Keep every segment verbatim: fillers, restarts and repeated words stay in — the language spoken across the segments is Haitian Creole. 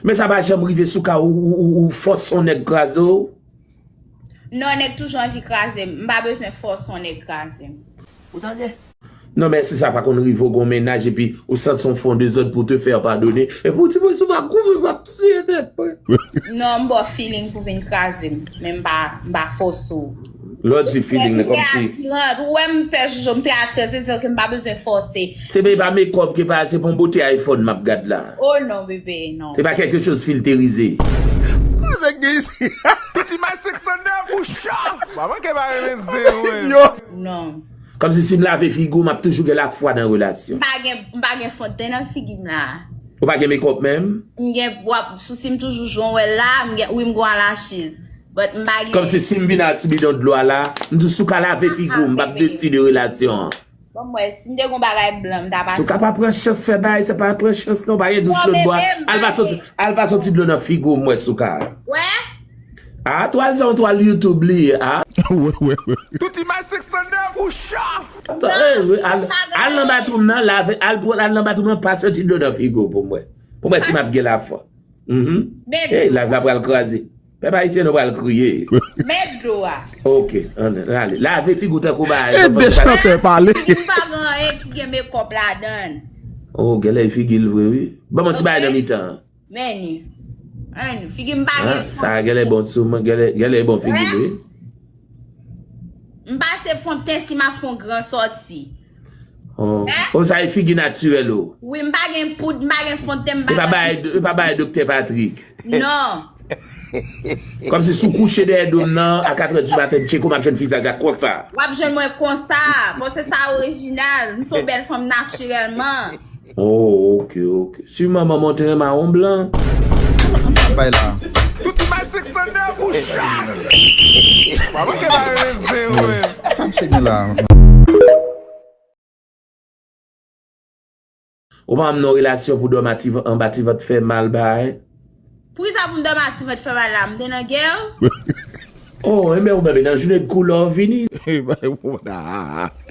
Men sa pa janm rive Souka, ou, ou, ou, ou fòse yon nèg kraze w? Non, nèg toujou anvi kraze m. M pa bezwen fòse yon nèg kraze m. Ou tande? Non, men si sa pa konn rive w gon mennaj epi ou santi yon fon dezòd pou te fè pardone. Epi w di mwen si w pa kouvri m ap tiye tèt mwen. Non, m ba w feeling pou vin kraze m. Men m pa, m pa fòse w. Lè w di feeling nan kòmsi. Ou wè m pè joujou, m te atire, se di ke m pa bezwen fòse. Se pa mekòp ki pa, se pa yon bote iPhone m ap gad la. Oh non, bebe, non. Se pa quelque chose filterize. Tout imaj sèks san nèf ou cho. Mwen ke pa renmen zen mwen. Non. Kòmsi si m lave figi w, m ap toujou gen lafwa nan relasyon. M pa gen, m pa gen fondten nan figi m la. Ou pa gen mekòp menm? M gen, w ap, sousi m toujou jan w wè l la, m gen, wi, m gen lashes. But m pa gen. Kòmsi si m vin ak ti bidon dlo a la, m di Souka lave figi w, m p ap desi de relasyon an. Bon, mwen, si m te gon bagay blan, m ta pase. Souka pa pran chans fè bagay, sa pa pran chans non, pa gen douch lòtbò a. Al pa soti, al pa soti dlo nan figi w, mwen Souka. Wè? Ah, twal sa yon twal YouTube li ye, ah. Tout imaj sèks san nèf ou cho. Al, al nan batwoup nan, lave, al, al nan batwoup nan, pa soti dlo nan figi w pou mwen. Pou mwen si m ap gen lafwa. Mhm. Hey, live la pral kraze. Pèp ayisyen nou pral kriye. Met dlo a. Ok, ann, ale. Lave figi w tankou bagay. Ede chantè pale. Figi m pa gen anyen ki gen mekòp ladan l. Oh, genlè figi l vre, wi. Ban mwen ti bagay nan mitan an. Men ni. Ann, figi m pa gen fon. Sa genlè bon sou mwen, genlè, genlè bon figi m, wi. M pase fon tenten si m ap fon gran sòti. Oh. Oh, sa e figi natirèl ou. Wi, m pa gen poud, m pa gen fon tenten, m pa gen. E pa bay, e pa bay Doktè Patrick. Non. Kòmsi si w kouche dèyè do m nan, a katrè di maten, m tcheke w, m ap jwenn vizaj la konsa. W ap jwenn mwen konsa, paske sa orijinal. M se yon bèl fanm natirèlman. Oh, ok, ok. Si manman montre mawon blan. Bay la. Tout imaj sèks san nèf ou cho. Mwen ke pa renmen zen mwen. Sa m se gen la. Ou pa menm nan relasyon pou dòmi ati, anba ti vant fè mal bay. Poukisa pou m dòmi ati vant fè mal la? M te nan gè? Oh, enben ou menm nan jounen de koulè w vini.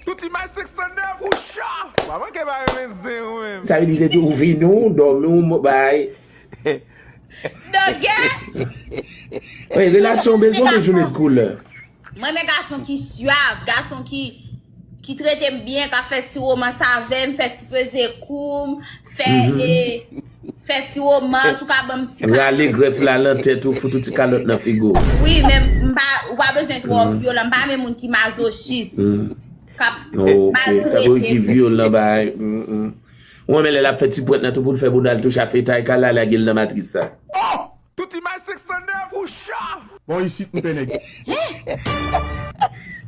Tout imaj sèks san nèf ou cho. Mwen ke pa renmen zen ou menm. Sa vle di ou vini, ou dòmi, ou bay. Nan gè? Wi, relasyon bezwen de jounen de koulè. Mwen renmen gason ki swav, gason ki, ki trete m byen, k ap fè ti womans avè m, fè ti peze kou m, fè, e, fè ti womans, ou ka ban m ti kalòt. Rale grèf la nan tèt ou, fout ou ti kalòt nan figi w. Wi, men m pa, ou pa bezwen twò vyolan, m pa renmen moun ki mazochis, k ap maltrete m. Ki vyolan, bay. Ou renmen lè l ap fè ti pwent nan tou pou l fè bounda l touche a fetay kay la, lage l nan matris la. Oh! Tout imaj sèks san nèf ou cho. Bon, isit m pè nèg.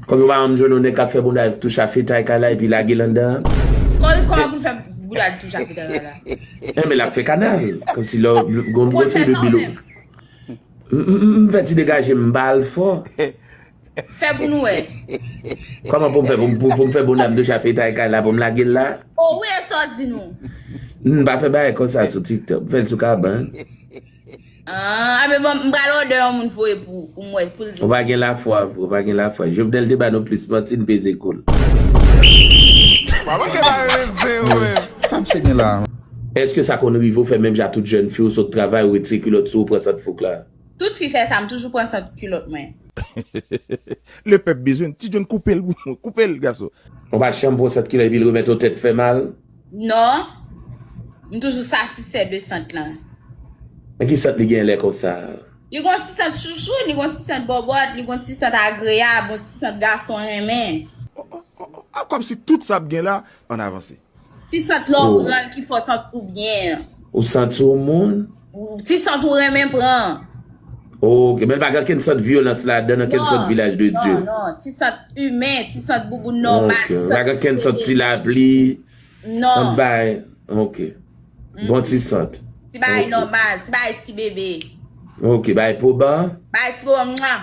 Kòm yo pa janm jwenn yon nèg k ap fè bounda l touche a fetay kay la epi lage l anndan. Kòman, kòman pou l fè bounda l touche a fetay kay la? Enben l ap fè kanal. Kòmsi lè w gon gwo ti de bilo. M, m, m, m fè ti degaje m, m ba l fò. Fè pou nou wè. Kòman pou m fè pou, pou, pou m fè bounda m touche a fetay kay la pou m lage l la? O wi, e sa w di nou. M pa fè bagay konsa sou TikTok. M fè l sou kabann. Ah, a men bon, m pral òdè yon moun voye pou, pou m wè, pou l di. Ou pa gen lafwa vre, ou pa gen lafwa. Jovenel te ba nou plis manti, n peze kou l. Sa m se gen la. Èske sa konn rive w fè menm jan tout jèn fi, ou sot travay, ou retire kilòt sou ou, pran sant fouk la? Tout fi fè sa, m toujou pran sant kilòt mwen. Lepèp bezwen, Ti John koupe l pou mwen, koupe l gason. Ou pa janm pran sant kilòt epi l remèt ou tèt fè mal? Non. M toujou satisfè de sant lan. Men ki sant li gen lè konsa? Li gon ti sant chouchoun, li gon ti sant bòbòt, li gon ti sant agreyab, yon ti sant gason renmen. Oh, oh, oh, oh. Ah, kòmsi tout sa ap gen la, ann avanse. Ti sant lè w pran l ki fè w santi w byen. Ou santi w moun? Ti sant ou renmen pran. Ok, men l pa gen okenn sant vyolans ladan, okenn sant vilaj de Dye. Non, non, ti sant imen, ti sant bouboun nòmal. Ok, pa gen okenn sant ti lapli. Non. Sant bay, ok. Bon ti sant. Ti bay nòmal, ti bay ti bebe. Ok, bay poban. Bay ti poban, mwa.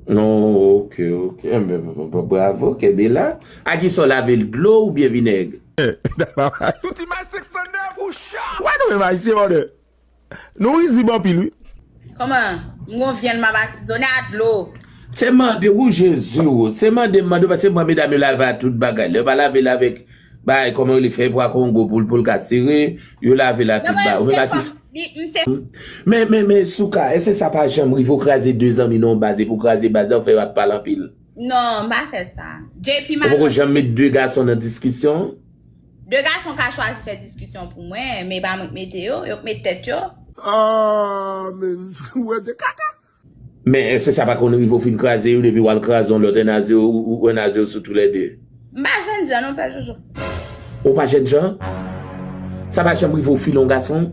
Non, ok, ok. Enben, bravo, kenbe la. A ki sa w lave l, dlo oubyen vinèg? Tout imaj sèks san nèf ou cho. Wè nou menm ayisyen, mòdè. Nou rizib anpil, wi. Kòman? M gon vyann m ap asizone a dlo. Se mande w, Jezi, w. Se mande m mande w, paske m wè medam yo lave a tout bagay. Lè yo pa lave l avèk bay, kòman li fè pwa Kongo pou l, pou l ka sere, yo lave l ak tout ba. Ou menm ak ki. Men, men, men, Souka, èske sa pa janm rive w kraze de zanmi nan yon baz, epi w kraze baz la, w fè yo ap pale anpil? Non, m pa fè sa. J P. Ou poko janm met de gason nan diskisyon? De gason ka chwazi fè diskisyon pou mwen, men e pa mwen k mete yo, yo k met tèt yo. Ah, men, ou wè de kaka. Men èske sa pa konn rive w fin kraze yo, depi w al kraze yon lòt, un à zéro, ou, ou un à zéro sou toulède? M pa jennjan non, Pè Jojo. Ou pa jennjan? Sa pa janm rive w file yon gason?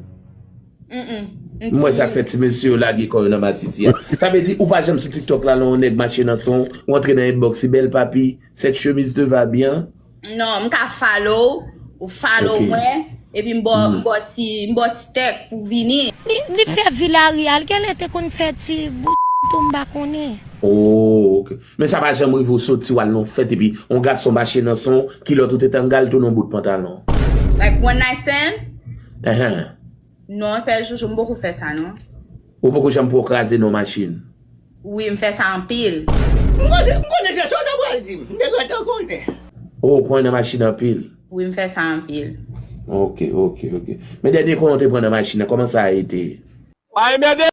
Mm, mm. M wè sa k fè ti mesye yo lage kò yo nan masisi a. Sa vle di ou pa janm sou TikTok la, lè yon nèg mache nan son, ou antre nan inbox, li bèl papi, cette chemise te va bien. Non, m ka follow, ou follow mwen, epi m ba w, m ba w ti, m ba w ti tèk pou vini. Li, li fè vi lari a, l genlè te konn fè ti bout tou, m pa konnen. Oh, ok. Men sa pa janm rive w soti w al nan fèt epi yon gason mache nan son, kilòt ou te tanga l tou nan bout pantalon. Like one night stand? Enhen. Non, Pè Jojo, m poko fè sa non. Ou poko janm pran w kraze nan machin? Wi, m fè sa anpil. M panse, m konnen se sa w ta pral di m. M te gentan konnen. Oh, ou pran nan machin anpil? Wi, m fè sa anpil. Ok, ok, ok. Men dènye kwen w te pran nan machin nan, kòman sa a ye te? Ay, mède!